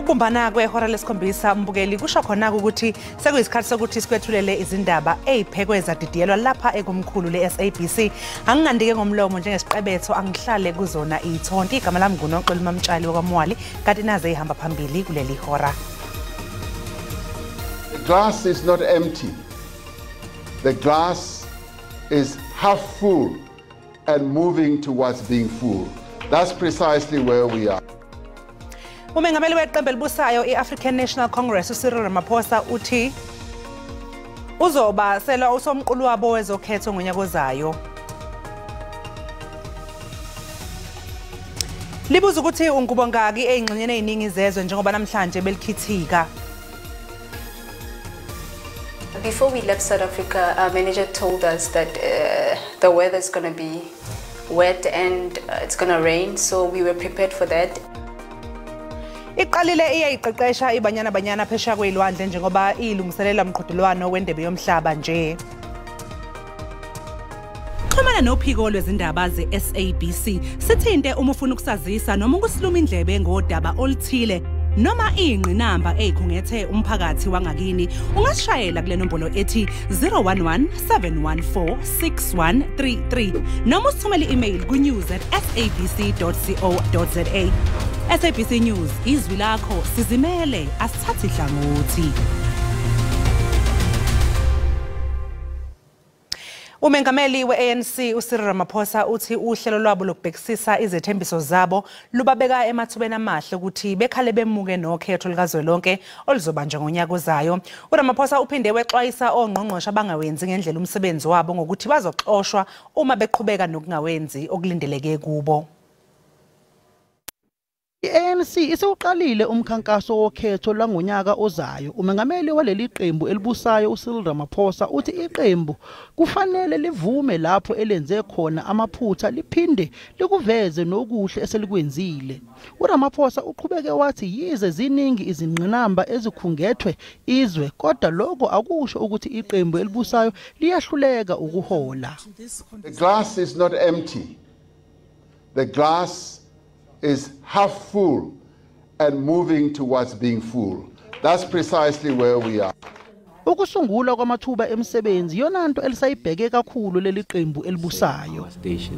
Ukubumbana kwehora lesikhombisa mbukeli kusho khona ukuthi sekuyisikhathi sokuthi sikwethulele izindaba eziphekwe zadidiyelwa lapha ekumkhulu le-SABC. Angingandike ngomlomo njengesiqebetho, angihlale kuzona ithonti. Igama lami nguNoxolo Mamtshali wakwaMwali, kanti naze ihamba phambili kuleli hora. The glass is not empty. The glass is half full and moving towards being full. That's precisely where we are. Umengameli weqembu elibusayo i-African National Congress uCyril Ramaphosa uthi uzoba sela usomqulu wabo wezokhetho ngonyaka ozayo. Libuza ukuthi ungubongaki eyingxenyeni eziningi zezwe njengoba namhlanje belikhithika. Before we left South Africa, our manager told us that the weather is going to be wet and it's going to rain, so we were prepared for that. Iqalile iyayiqeqesha iBanyana Banyana phesheya kwezilwandle njengoba ilungiselela umqhudelwano wendebe yomhlaba nje. Xhumana nophiko lwezindaba ze-SABC, sithinte uma ufuna ukusazisa noma ukusiluma indlebe ngodaba oluthile noma ingqinamba eyikhungethe umphakathi wangakini. Ungasishayela kule nombolo ethi 011 714 6133 noma usithumele i-email ku-news@sabc.co.za. SABC News, izwi lakho, sizimele, asithathi hlangothi. Umengameli we-ANC uCyril Ramaphosa uthi uhlelo lwabo lokubhekisisa izethembiso zabo lubabeka emathubeni amahle ukuthi bekhale bemuke nokhetho likazwelonke oluzobanjwa ngonyaka ozayo. uRamaphosa uphinde wexwayisa ongqongqoshe abangawenzi ngendlela umsebenzi wabo ngokuthi bazoxoshwa uma beqhubeka nokungawenzi okulindeleke kubo. I-ANC isewuqalile umkhankaso wokhetho lwangonyaka ozayo. Umengameli waleli qembu elibusayo uCyril Ramaphosa uthi iqembu kufanele livume lapho elenze khona amaphutha liphinde likuveze nokuhle eselikwenzile. uRamaphosa uqhubeke wathi yize ziningi izingqinamba ezikhungethwe izwe, kodwa lokho akusho ukuthi iqembu elibusayo liyahluleka ukuhola. The glass is not empty. The glass is half full and moving towards being full. That's precisely where we are. Ukusungulwa kwamathuba emisebenzi yona nto elisayibheke kakhulu leli qembu elibusayo.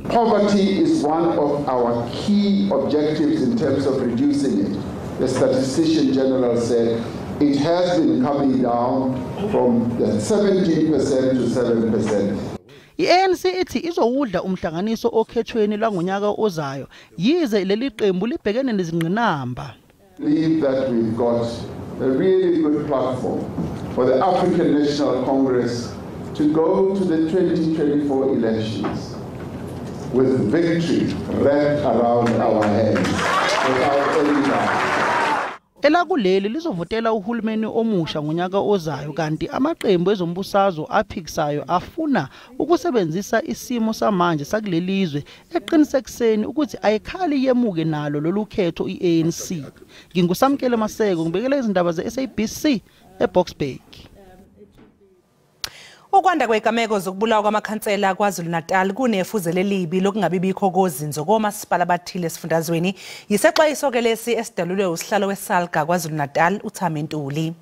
Poverty is one of our key objectives in terms of reducing it. The statistician general said it has been coming down from the 17% to 7%. I-ANC ithi izowudla umhlanganiso okhethweni lwangonyaka ozayo yize leli qembu libhekene nezingqinamba. Believe that we've got a really good platform for the African National Congress to go to the 2024 elections with victory wrapped around our hands without any doubt. Elakuleli lizovotela uhulumeni omusha ngonyaka ozayo, kanti amaqembu ezombusazo aphikisayo afuna ukusebenzisa isimo samanje sakulelizwe eqinisekiseni ukuthi ayikhali yemuke nalo lolu khetho i-ANC. Ngingusamkele Maseko, ngibekela izindaba ze-SABC eBoksburg. Ukwanda kwegameko zokubulawa kwamakhansela KwaZulu-Natal kunefuze lelibi lokungabibikho kozinzo komasipala abathile esifundazweni. Yisexwayiso ke lesi esidalulwe usihlalo weSALGA KwaZulu-Natal uThami Ntuli.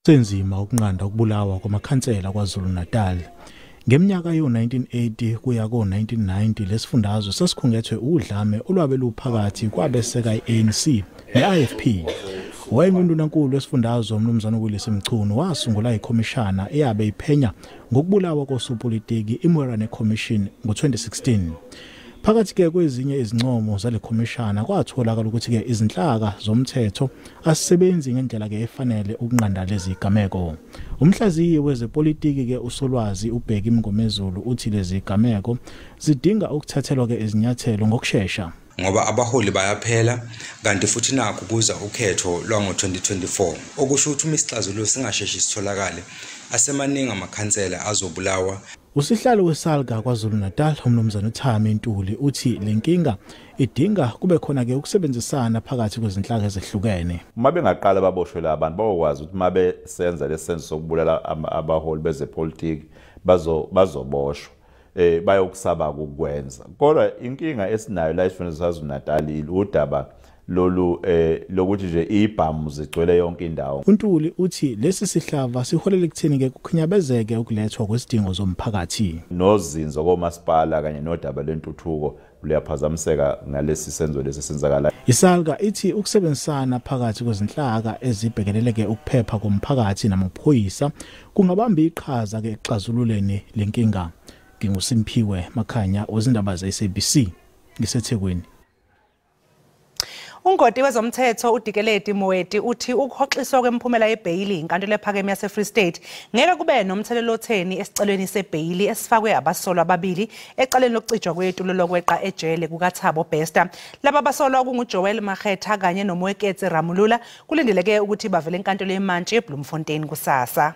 Senzima ukunqanda ukubulawa kwamakhansela KwaZulu-Natal. Ngeminyaka yo-1980 kuya ko-1990 lesifundazwe sasikhungethwe udlame olwabe luphakathi kwabeseka i-ANC ne-IFP. Wayengundunankulu wesifundazwe uMnumzane Willis Mchunu wasungula ikhomishana eyabe iphenya ngokubulawa kosopolitiki iMoerane Commission ngo-2016. Phakathi ke kwezinye izincomo zale khomishana kwatholakala ukuthi ke izinhlaka zomthetho asisebenzi ngendlela ke efanele ukunqanda lezi zigameko. Umhlaziyi wezepolitiki ke uSolwazi uBheki Mngomezulu uthi lezi zigameko zidinga ukuthathelwa ke izinyathelo ngokushesha. Ngoba abaholi bayaphela, kanti futhi nakho kuza ukhetho lwango-2024, okusho ukuthi uma isixazululo singasheshi sitholakale, asemaningi amakhansela azobulawa. Usihlalo weSALGA KwaZulu-Natal uMnumzane uThami Ntuli uthi lenkinga idinga kube khona ke ukusebenzisana phakathi kwezinhlaka ezehlukene. Uma bengaqala baboshwe la abantu bawokwazi ukuthi uma besenza lesenzo sokubulala abaholi bezepolitiki bazoboshwa. Bayokusaba ukukwenza. Kodwa inkinga esinayo la esifundeni saKwaZulu-Natal udaba lolu lokuthi nje ibhamu zigcwele yonke indawo. UNtuli uthi lesi sihlava siholela ekutheni ke kukhinyabezeke ukulethwa kwezidingo zomphakathi. Nozinzo komasipala kanye nodaba lwentuthuko luyaphazamiseka ngalesi senzo lesi senzakala. ISalga ithi ukusebenzisana phakathi kwezinhlaka ezibhekeleleke ukuphepha komphakathi namaphoyisa kungabamba iqhaza ke ekuxazululeni lenkinga. NginguSimphiwe Makhanya wezindaba ze-SABC ngiseThekwini. Ungoti wezomthetho uDikeledi Moeti uthi ukuhoxiswa kwemiphumela yebheyili inkantolo ephakeme yase-Free State ngeke kube nomthelelo otheni esicelweni sebheyili esifakwe abasolwa ababili ecaleni lokucijwa kwetulo lokweqa ejele kukaThabo Bester. Laba basolwa kunguJoel Makgetha kanye noMoeketsi Ramulula, kulindeleke ukuthi bavele enkantolo yemantshi eBloemfontein kusasa.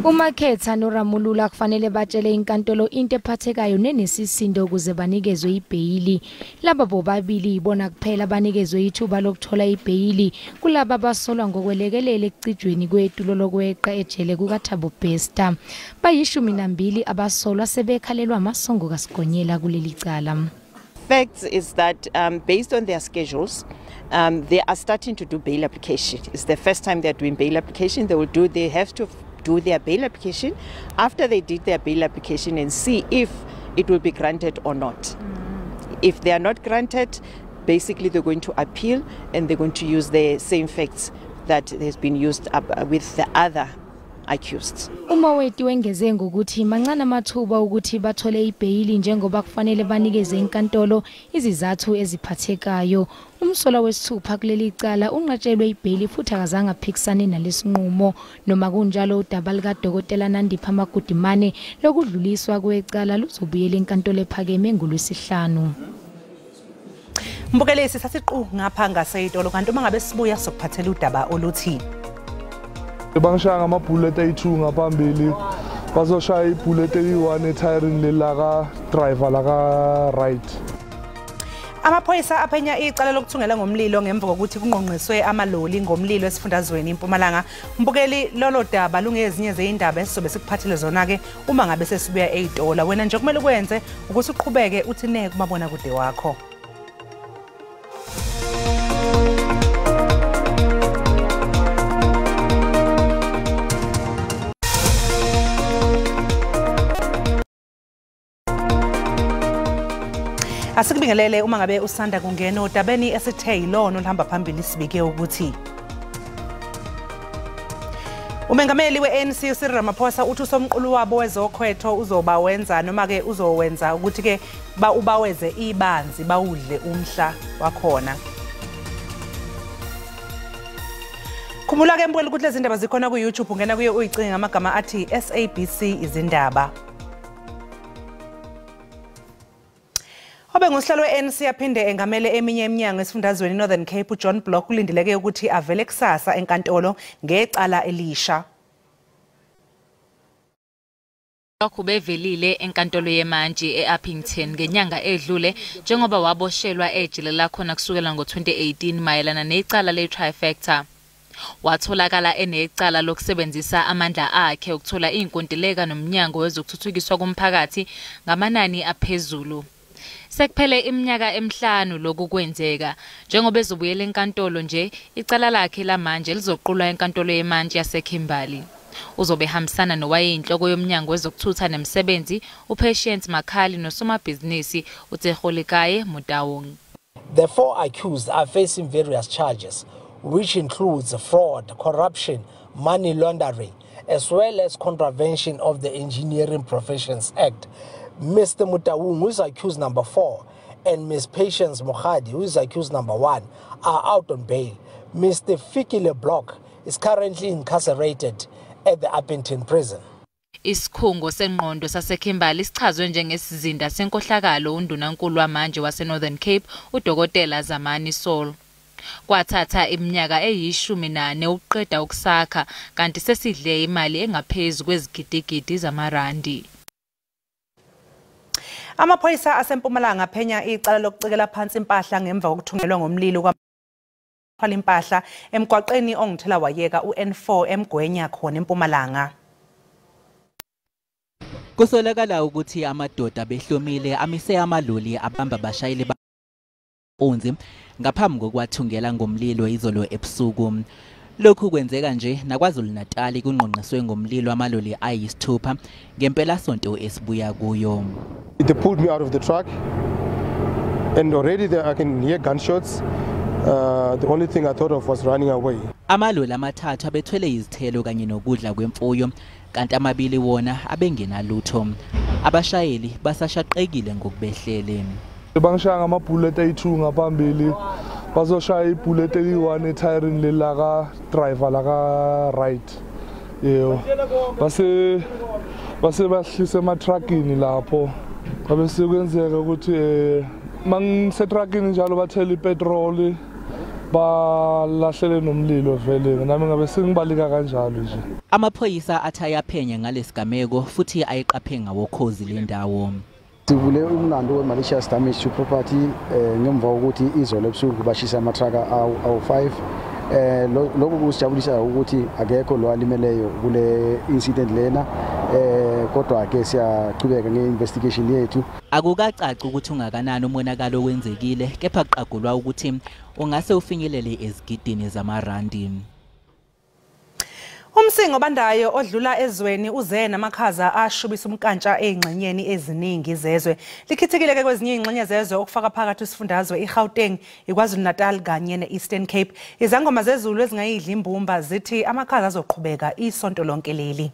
UMakhetha noRamulula kufanele batshele inkantolo into ephathekayo nenesisindo ukuze banikezwe ibheyili. Laba bobabili ibona kuphela banikezwe ithuba lokuthola ibheyili kulaba abasolwa ngokwelekelela ekucijweni kwetulo lokweqa ejele kukaThabo Bester. Bayi-12 abasolwa sebekhalelwa amasongo kaSigonyela kuleli cala. Facts is that based on their schedules, they are starting to do bail application. It's the first time they are doing bail application. They have to do their bail application. After they did their bail application and see if it will be granted or not. If they are not granted, basically they're going to appeal and they're going to use the same facts that has been used up with the other accused. UMoeti wengeze ngokuthi mancane amathuba ukuthi bathole ibheyili njengoba kufanele banikeze inkantolo izizathu eziphathekayo. Umsolwa wesithupha kuleli cala unqatshelwe ibheyili futhi akazange aphikisane nalesinqumo. Noma kunjalo, udaba likaDokotela Nandipha Magudumane lokudluliswa kwecala luzobuyela enkantolo ephakeme ngolwesihlanu. Mbukelesi sasiqu ngapha ngaseyitolo, kanti uma ngabe sibuya sokuphathela udaba oluthi bangishaya ngamabullet ayi-2 ngaphambili, bazoshaya ibullet eyi-1 ethayirini leli laka-driver laka-right. Amaphoyisa aphenya icala lokuthungela ngomlilo ngemva kokuthi kungqongqiswe amaloli ngomlilo esifundazweni iMpumalanga. Mbukeli, lolo daba lungezinye zeyindaba esizobe sikuphathele zona-ke uma ngabe sesibuya ey'tola. Wena nje kumele ukwenze ukuthi uqhubeke uthi ne kumabonakude wakho. Asikubingelele uma ngabe usanda kungena odabeni esithe yilona oluhamba phambili. Sibike ukuthi umengameli we-ANC uCyril Ramaphosa uthi usomqulu wabo wezokhwetho uzoba wenza noma ke uzowenza ukuthi ke ubaweze ibanzi bawudle umhla wakhona. Khumbula ke mbukeli ukuthi lezi ndaba zikhona ku-YouTube, ungena kuyo uyicinge ngamagama athi SABC izindaba. Obengusihlalo we-ANC aphinde engamele eminye iminyango esifundazweni Northern Cape uJohn Block ulindeleke ukuthi avele kusasa enkantolo ngecala elisha. Lokhu bevelile enkantolo yemantshi e-Upington ngenyanga edlule njengoba waboshelwa ejele lakhona kusukela ngo-2018 mayelana necala le-trifecta. Watholakala enecala lokusebenzisa amandla akhe ukuthola inkontileka nomnyango wezokuthuthukiswa komphakathi ngamanani aphezulu. Sekuphele iminyaka emihlanu lokhu kwenzeka. Njengoba ezobuyela enkantolo nje, icala lakhe lamanje lizoqulwa enkantolo yemantshi yaseKimberley. Uzobe ehambisana nowayeyinhloko yomnyango wezokuthutha nemisebenzi uPatience Makhali nosomabhizinisi uTsegolekae Motaung. The four accused are facing various charges, which includes fraud, corruption, money laundering, as well as contravention of the Engineering Professions Act. Mr. Motaung, who is accused number 4, and Ms. Patience Mokhadi, who is accused number 1, are out on bail. Mr. Fikile Block is currently incarcerated at the Upington prison. Isikhungo sengqondo saseKimberley sichazwe njengesizinda senkohlakalo undunankulu wamanje wase-Northern Cape uDokotela Zamani Saul. Kwathatha iminyaka eyi-14 ukuqeda ukusakha, kanti sesidle imali engaphezu kwezigidigidi zamarandi. Amaphoyisa aseMpumalanga aphenya icala lokucekela phansi impahla ngemva kokuthungelwa ngomlilo kwamthwala impahla emgwaqeni onguthelawayeka u-N4 eMgwenya khona eMpumalanga. Kusolakala ukuthi amadoda behlomile amise amaloli abamba abashayeli onzi ngaphambi kokwathungela ngomlilo izolo ebusuku. Lokhu kwenzeka nje naKwaZulu Natal kungqongqiswe ngomlilo amaloli ayisithupha ngempelasonto esibuya kuyo. They pulled me out of the truck and already there I can hear gunshots. The only thing I thought of was running away. Amaloli amathathu abethwele izithelo kanye nokudla kwemfuyo, kanti amabili wona abengenalutho. Abashayeli basashaqekile ngokubehlele. Bangishaya ngamabullet ayi-2 ngaphambili, bazoshaya ibullet eliyi-1 ethayirini leli laka-driver laka-right. Yebo, base bahlise ematruckini lapho. Kwabe sekwenzeka ukuthi mangisetruckini njalo bathela ipetroli, balahlele nomlilo vele, nami ngabe sengibaleka kanjalo nje. Amaphoyisa athi ayaphenya ngalesigameko futhi ayiqaphe ngawokhozi le ndawo. Sivule umlando we-malicious damage to property ngemva kokuthi izolo ebusuku bashisa amatraka awu-5. Lokhu kusijabulisa ukuthi akekho lo alimeleyo kule incident lena, kodwa ke siyaqhubeka nge-investigation yethu. Akukacaci ukuthi ungakanani umonakalo owenzekile, kepha kuqagulwa ukuthi ungase ufinyelele ezigidini zamarandi. Umsingo obandayo odlula ezweni uze namakhaza ashubisa umkantsha ey'ngxenyeni eziningi zezwe. Likhithikile-ke kwezinye iy'ngxenye zezwe okufaka phakathi isifundazwe iGauteng, iKwaZulu-Natal kanye ne-Eastern Cape. Izangoma zezulu ezingayidli imbumba zithi amakhaza azoqhubeka isonto lonke leli.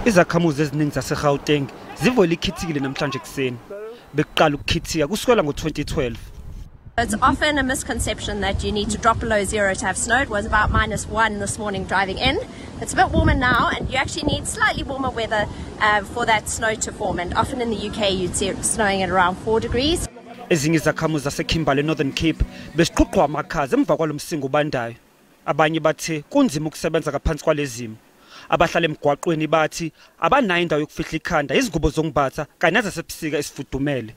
Izakhamuzi eziningi zaseGauteng zivole ikhithikile namhlanje ekuseni. Bekuqala ukukhithika kusukela ngo-2012. It's often a misconception that you need to drop below zero to have snow. It was about -1 this morning driving in. It's a bit warmer now, and you actually need slightly warmer weather for that snow to form. And often in the UK, you'd see it snowing at around 4 degrees. Ezinye izakhamuzi zaseKimberley, Northern Cape, besiqhuqwa amakhaza emva kwalomsingo obandayo. Abanye bathe kunzima ukusebenza ngaphansi kwalezimo. Abahlala emgwaqweni bathi abanayo indawo yokufihla ikhanda, izingubo zokumbatha kanye nezasebusika esifudumele.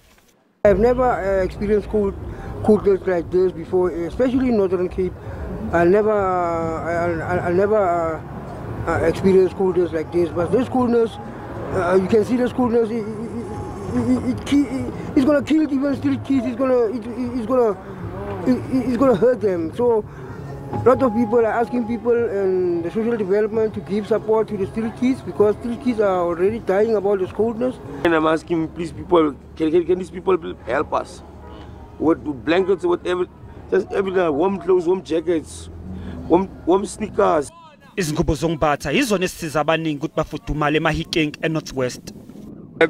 I've never experienced coldness like this before, especially in Northern Cape. I never experienced coldness like this. But this coldness, you can see this coldness. It's gonna kill even street kids. It's gonna hurt them. So a lot of people are asking people and the social development to give support to the street kids, because street kids are already dying about this coldness. And I'm asking, please, people, can these people help us? With blankets, whatever, just everything, warm clothes, warm jackets, warm sneakers. Izingubo zokumbatha yizona esisiza abaningi ukuthi bafudumale eMahikeng eNorth West.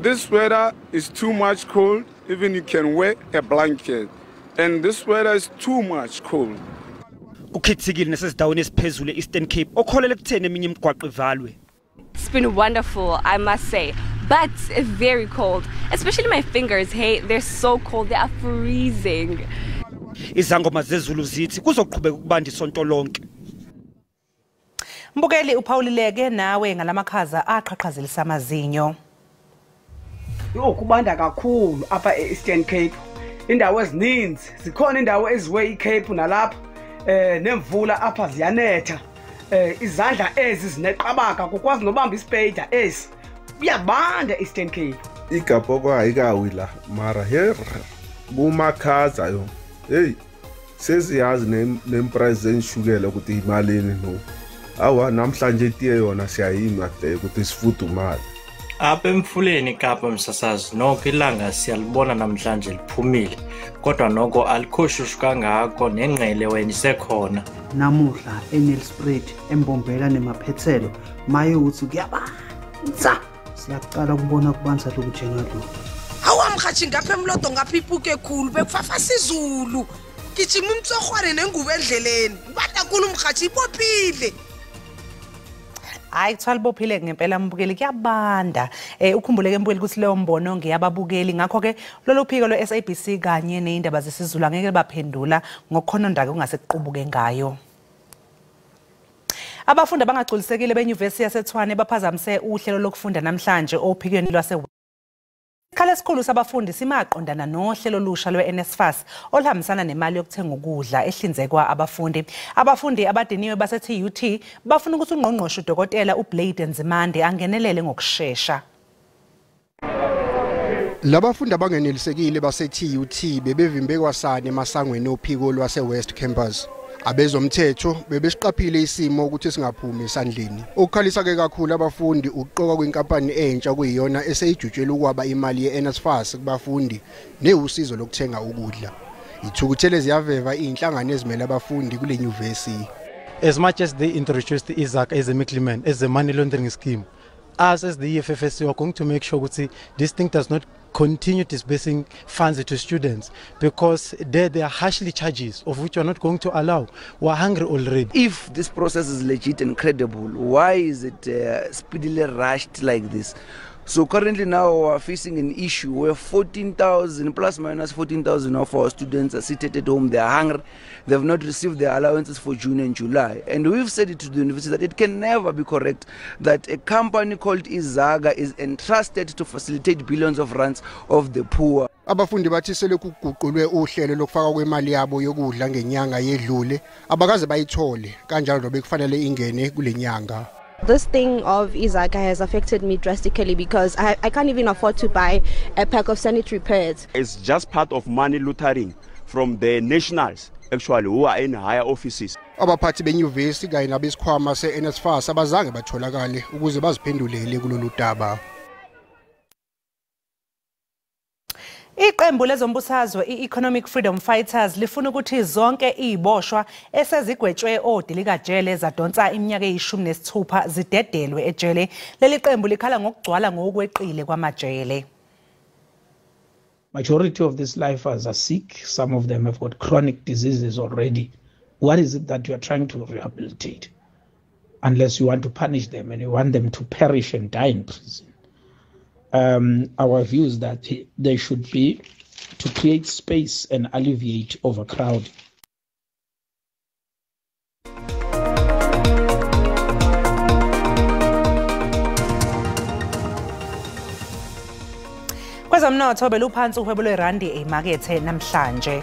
This weather is too much cold, even you can wear a blanket. And this weather is too much cold. Kukhithikile nasezindaweni esiphezulu e-Eastern Cape okholele ekutheni eminye imigwaqo ivalwe. It's been wonderful, I must say, but very cold, especially my fingers. Hey, they're so cold, they are freezing. Izangoma zezulu zithi kuzoqhubeka ukubanda isonto lonke. Mbukeli, uphawulileke nawe ngalamakhaza aqhaqhazelisa amazinyo. Yo, kubanda kakhulu apha e-Eastern Cape. Indawo ezininzi zikhona, indawo eziwe iCape nalapha nemvula apha ziyanetha. Izandla ezi zineqabaka, kukwazi nobamba ispeida esi. Kuyabanda Eastern Cape. Igabhoko ayikawi la mara her kumakhaza yo. Hey, sesiyazi nemprice zenshukela ukuthi imalini no. Awa namhlanje itiye yona siyayima de ukuthi sifudumale. Apha emfuleni eKapa msasazi, noko ilanga siyalibona namhlanje liphumile, kodwa noko alikho shushu kangako nengqele wena isekhona. Namuhla eNelspruit, eMbombela nemaphethelo maye uthi kuyabanza, siyaqala ukubona kubanza lokhu njengalokhu. Hawa mhathi ngapha emlodo ngapha ipuke ekhulu bekufafasa izulu, gijima umtsohwane nengubo endleleni, ubanda khulu mhathi ibophile. Hayi, kuthiwa libophile ngempela mbukeli, kuyabanda. Ukhumbuleke mbukeli ukuthi leyo mbono ngeyababukeli, ngakho-ke lolu phiko lwe-SABC kanye ney'ndaba zesiZulu angeke baphendula ngokukhononda-ke kungase kuqubuke ngayo. Abafundi abangagculisekile benyuvesi yaseTshwane baphazamise uhlelo lokufunda namhlanje ophikweni lwase Isikhala esikhulu sabafundi simaqondana nohlelo olusha lwe-NSFAS oluhambisana nemali yokuthenga ukudla ehlinzekwa abafundi. Abafundi abadiniwe base-TUT bafuna ukuthi ungqongqoshe uDokotela uBlade Nzimande angenelele ngokushesha. Labafundi abangenelisekile base-TUT bebevimbe kwasani emasangweni ophiko lwase-West Campus. Abezomthetho bebesiqaphile isimo ukuthi singaphumi esandleni. Okukhalisa-ke kakhulu abafundi ukuqokwa kwinkampani entsha kuyiyona eseyijutshela ukwaba imali ye-NSFAS kubafundi newusizo lokuthenga ukudla. Ithukuthele ziyaveva iy'nhlangano ezimele abafundi kule nyuvesi. As much as they introduced Izaga as a middleman, as a money laundering scheme, us as the EFFSC are going to make sure that this thing does not continue disbursing funds to students, because there are harshly charges of which we are not going to allow. We are hungry already. If this process is legit and credible, why is it speedily rushed like this? So currently now we are facing an issue where 14,000 plus minus 14,000 of our students are seated at home. They are hungry. They have not received their allowances for June and July. And we've said it to the university that it can never be correct that a company called Izaga is entrusted to facilitate billions of rands of the poor. Abafundi bathi selokhu kuguqulwe uhlelo lokufaka kwemali yabo yokudla ngenyanga yedlule abakaze bayithole kanjalo bekufanele ingene kule nyanga. This thing of Izaga has affected me drastically because I can't even afford to buy a pack of sanitary pads. It's just part of money lootering from the nationals, actually, who are in higher offices. Abaphathi benyuvesi kanye nabesikhwama se-NSFAS abazange batholakale ukuze baziphendulele kulolu daba. Iqembu lezombusazwe i-Economic Freedom Fighters lifuna ukuthi zonke iziboshwa esezigwetshwe odilikajele zadonsa iminyaka eyi-16 zidedelwe ejele. Leli qembu likhala ngokugcwala ngokweqile kwamajele. Majority of these lifers are sick. Some of them have got chronic diseases already. What is it that you are trying to rehabilitate? Unless you want to punish them and you want them to perish and die in prison. Our view is that they should be to create space and alleviate overcrowding. Kwezomnotho beluphansi uhwebo lwerandi emakethe namhlanje.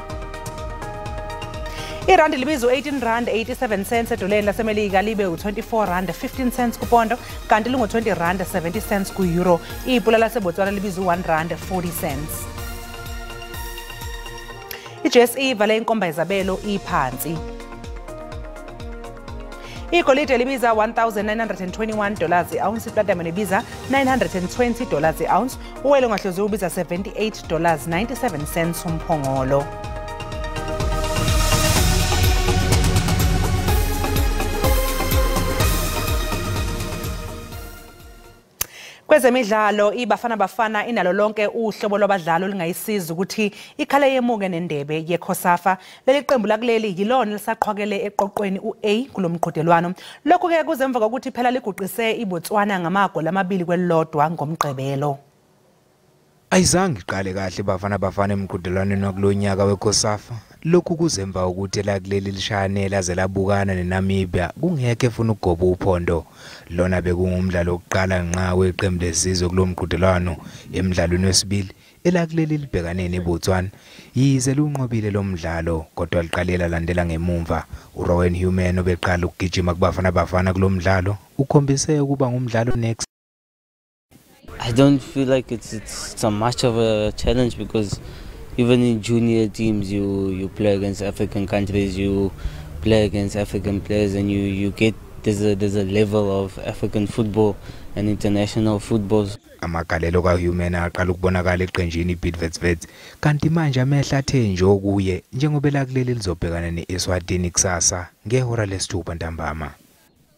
Irandi libizwa 18 rand 87 cents edoleni laseMelika libe u24 rand 15 cents kupondo kanti lingu20 rand 70 cents ku-euro. Ipula laseBotswana libizwa 1 rand 40 cents. I-JSE ivale inkomba yezabelo iphansi. Igolide libiza $1,921 i-ounce, iplatinum libiza $920 i-ounce, uwele ongahluziwe ubiza $78.97 umphongolo. Kwezemidlalo iBafana Bafana inalo lonke uhlobo lwabadlali olungayisiza ukuthi ikhale yemuke nendebe yeCOSAFA. Leli qembu lakuleli yilona lisaqhwakele eqoqweni u-A kulomqhudelwano. Lokhu ke kuze emva kokuthi phela liguqise iBotswana ngamagoli 2-1 ngoMgqibelo. Ayizange iqale kahle Bafana Bafana emqhudelwaneni wakulonyaka weCOSAFA. Lokhu kuzemva ukuthi elakuleli lishayane laze labukana neNamibia kungekho efuna ukugoba uphondo. Lona bekungumdlalo wokuqala nqa weqembu lesizwe kulomqhudelwano. Emdlalweni wesibili elakuleli libhekane neBotswana, yize lunqobile lo mdlalo kodwa liqale lalandela ngemumva. uRowan Human obeqala ukugijima kuBafana Bafana kulomdlalo ukhombise ukuba ngumdlalo next. I don't feel like it's so much of a challenge because even in junior teams you play against African countries, you play against African players, and you get there's a level of African football and international football. Amagalelo kaHuman aqala ukubonakala eqenjini iBidvest kanti manje amehla athe nje okuye njengoba elakuleli lizobhekana neEswatini kusasa ngehora lesithupha ntambama.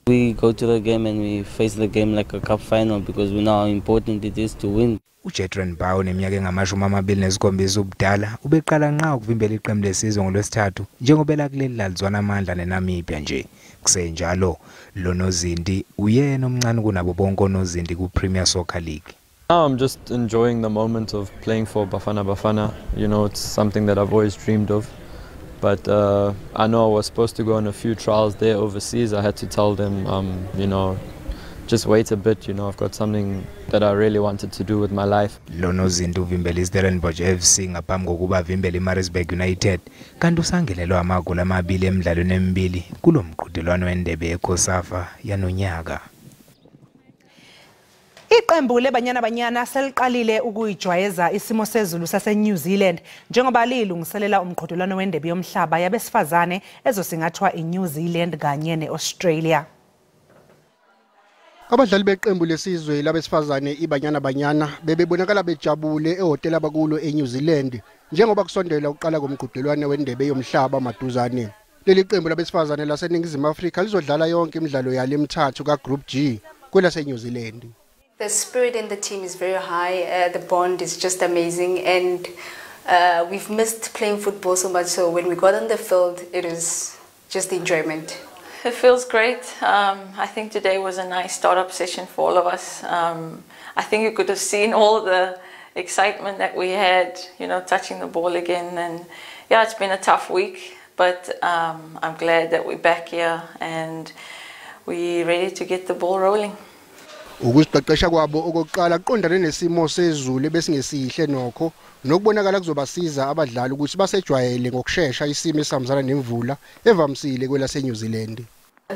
We go to the game and we face the game like a cup final because we know how important it is to win. uJetron Bow neminyaka engama-27 ubudala ubeqala nqa ukuvimbela iqembu lesizwe ngolwesithathu njengoba elakuleli lalizwana amandla neNamibia nje. Kusenjalo lo nozinti uyena omncane kunabo bonke onozinti ku-Premier Soccer League. Now I'm just enjoying the moment of playing for Bafana Bafana. You know, it's something that I've always dreamed of. But I know I was supposed to go on a few trials there overseas. I had to tell them, you know, just wait a bit, I've got something that I really wanted to do with my life. Lo nozinti uvimbele iStellenbosch FC ngaphambi kokuba avimbele iMaritzburg United, kanti usangenelwa amagoli amabili emidlalweni emibili kulo mqhudelwano wendebe yeCOSAFA yanonyaka. Iqembu leBanyana Banyana seliqalile ukuyijwayeza isimo sezulu sase-New Zealand njengoba lilungiselela umqhudelwano wendebe yomhlaba yabesifazane ezosingathwa i-New Zealand kanye ne-Australia. Abadlali beqembu lesizwe labesifazane iBanyana Banyana bebebonakala bejabule ehhotela abakulo eNew Zealand njengoba kusondela ukuqala komqhudelwano wendebe yomhlaba maduzane. Leli qembu labesifazane laseNingizimu Afrika lizodlala yonke imidlalo yalo emithathu kaGroup G kwelase-New Zealand. The spirit in the team is very high, the bond is just amazing, and we've missed playing football so much, so when we got on the field, it was just enjoyment. It feels great. I think today was a nice start-up session for all of us. I think you could have seen all the excitement that we had, touching the ball again. And yeah, it's been a tough week, but I'm glad that we're back here and we're ready to get the ball rolling. Ukuziqeqesha kwabo okokuqala kuqondane nesimo sezulu ebesingesihle nokho nokubonakala kuzobasiza abadlali ukuthi basejwayele ngokushesha isimo esihambisana nemvula evamisile kwelase-New Zealand.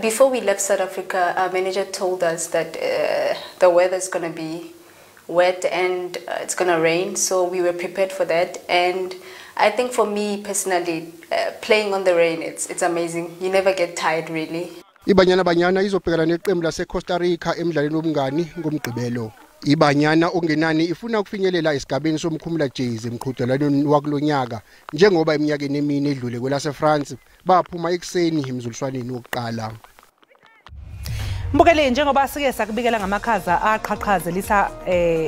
Before we left South Africa, our manager told us that the weather is going to be wet and it's going to rain, so we were prepared for that. And I think for me personally, playing on the rain, it's amazing. You never get tired really. IBanyana Banyana izobhekana neqembu lase-Costa Rica emidlalweni wobungani ngoMgqibelo. IBanyana okungenani ifuna ukufinyelela esigabeni somkhumulajezi emqhudelwaneni wakulonyaka njengoba eminyakeni emine edlule kwelase-France baphuma ekuseni emzuliswaneni wokuqala. Mbukeli, njengoba sike sakubikela ngamakhaza aqhaqhazelisa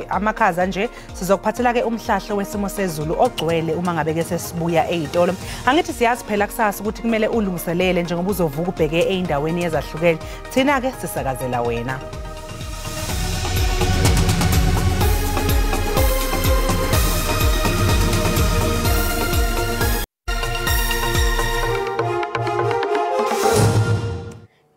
amakhaza nje, sizokuphathela ke umhlahlo wesimo sezulu ogcwele uma ngabe ke sesibuya ezitolo. Angithi siyazi phela kusasa ukuthi kumele ulungiselele njengoba uzovuka ubheke eindaweni ezahlukene. Thina ke sisakazela wena.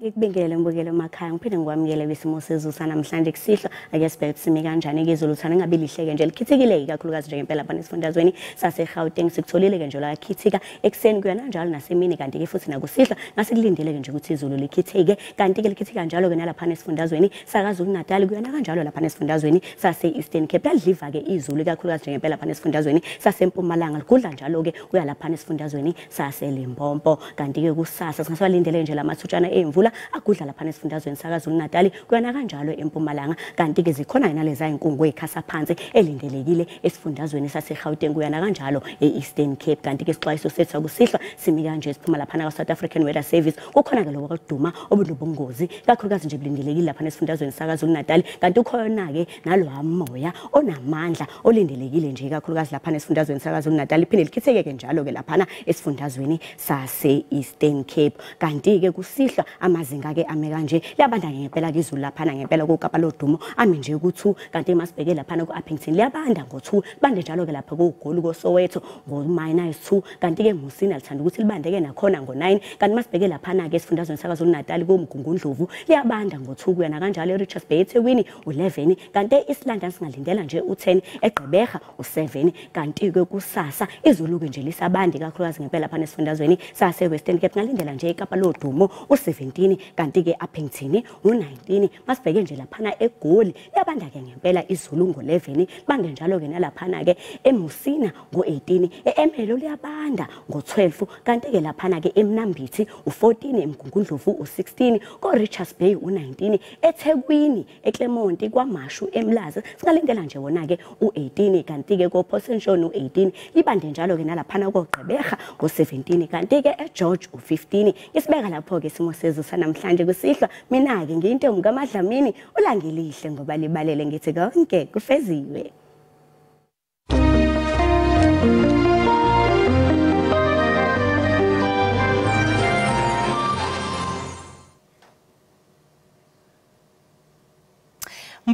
Ngikubingelele mbukelo emakhaya, ngiphinde ngikwamukele kwisimo sezulu sanamhlanje kusihlwa. Ake sibheke sime kanjani ke izulu thana ngabe lihleke nje likhithikile ikakhulukazi nje ngempela lapha esifundazweni saseGauteng. Sikutholile ke nje la khithika ekuseni kuyona njalo nasemini, kanti ke futhi nakusihlwa ngase kulindele ke nje ukuthi izulu likhithike, kanti ke likhithika njalo ke nalapha esifundazweni saKwaZulu Natal kuyona kanjalo lapha esifundazweni sase-Eastern Cape. Ladliva ke izulu ikakhulukazi nje ngempela lapha esifundazweni saseMpumalanga, ligudla njalo ke kuya lapha esifundazweni saseLimpopo. Kanti ke kusasa singasalindele nje lamathutshana emvula agudla lapha esifundazweni saKwaZulu Natal kuyona kanjalo eMpumalanga, kanti ke zikhona naleza inkungu ezikhasa phansi elindelekile esifundazweni saseGauteng kuyona kanjalo eEastern Cape. Kanti ke isixwayiso sethu akusihlwa simi kanje siphuma lapha ka South African Weather Service. Kukhona ke lokho kuduma obunobungozi kakhulukazi nje bulindelekile lapha esifundazweni saKwaZulu Natal, kanti ukhona ke nalwamoya onamandla olindelekile nje kakhulukazi lapha esifundazweni saKwaZulu Natal, iphinde likhitheke ke njalo ke lapha esifundazweni sase-Eastern Cape. Kanti ke kusihlwa amazinga ke ame kanje, liyabanda ngempela ke izulu laphana ngempela koKapa lodumo ame nje ku2, kanti masibheke laphana ku-Upington liyabanda ngo2, libande njalo ke lapha kuGoli koSoweto ngo--2, kanti ke Musina lithanda ukuthi libandeke nakhona ngo9, kanti masibheke laphana ke esifundazweni saKwaZulu Natal koMgungundlovu liyabanda ngo2 kuyana kanjalo eRichards Bay eThekwini u11, kanti e-East London singalindela nje u10, eGqeberha u7. Kanti ke kusasa izulu ke nje lisabande kakhulukazi ngempela laphana esifundazweni sase-Western Cape, ngalindela nje eKapa lodumo u17, kanti ke Upington u19. Masibheke nje laphana eGoli liyabanda ke ngempela izulu ngo11, bande njalo ke nalaphana ke eMusina ngo18, eEmelo liyabanda ngo12, kanti ke laphana ke eMnambithi u14, eMgungundlovu u16, koRichards Bay u19, eThekwini eClermont kwaMashu eMlazi singalindela nje wona ke u18, kanti ke koPort St John u18, libande njalo ke nalaphana koGqeberha ngo17, kanti ke eGeorge u15. Isibeka lapho ke isimo sezulu sanamhlanje kusihlwa. Mina ke ngiyintombi kaMadlamini, ulangelihle ngoba libalele, ngithi konke kufeziwe.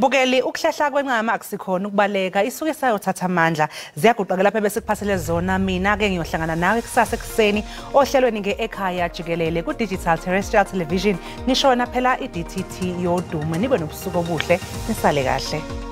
Mbukeli, ukuhlehla kwenqama akusikhona ukubaleka, isuke sayothatha amandla. Ziyaguqa lapha bese kuphathele zona. Mina ke ngiyohlangana nawe kusasa ekuseni ohlelweni nge-Ekhaya Jikelele ku-Digital Terrestrial Television, nishona phela i-DTT yodumo. Nibe nobusuku obuhle, nisale kahle.